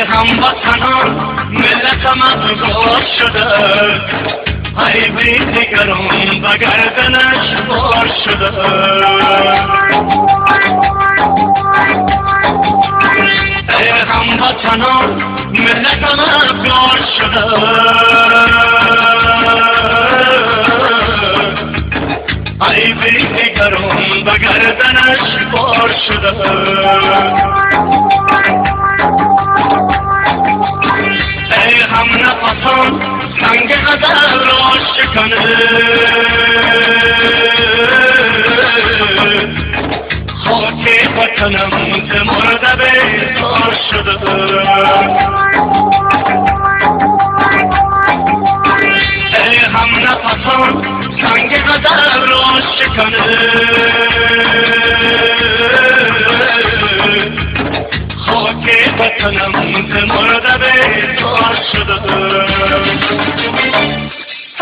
هموطنان ملتم افگار شده، عیب دیگران به گردنش بار شده. ای هموطنان ملتم افگار شده، عیب دیگران به گردنش بار شده. ای هم نفسان سنگ غزل را شکنه، خاک وطنم ز مرده بیزار شده. ای هم نفسان سنگ غزل را شکنه، خاک وطنم ز مرده بیزار شده.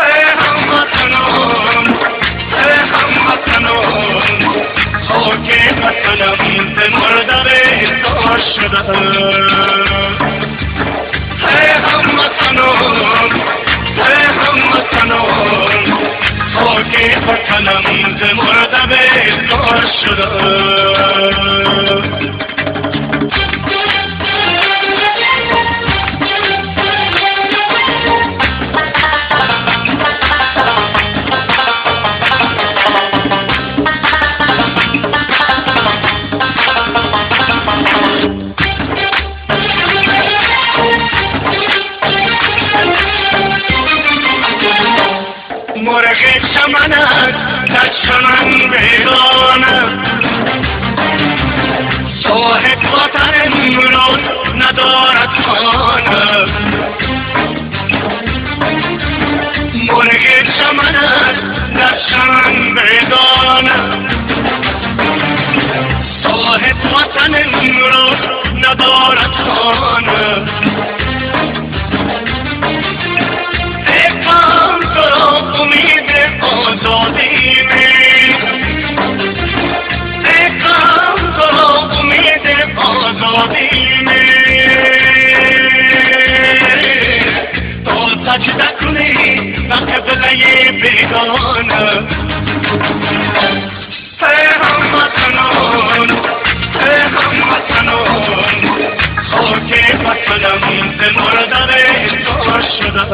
ای هموطنان، ای هموطنان، خاک وطنم ز مرده بیزار شده. ای هموطنان، ای هموطنان، خاک وطنم ز مرده بیزار شده. مرغ چمنت در چمن بیگانه، صاحب وطن امروز ندارد خانه. مرغ چمنت در چمن بیگانه، صاحب وطن امروز ندارد خانه. امید آزادی می، ای قوم تو را امید آزادی می، تا سجده کنی به قبله بیگانه. ای هموطنان، ای هموطنان، خاک وطنم ز مرده بیزار شده.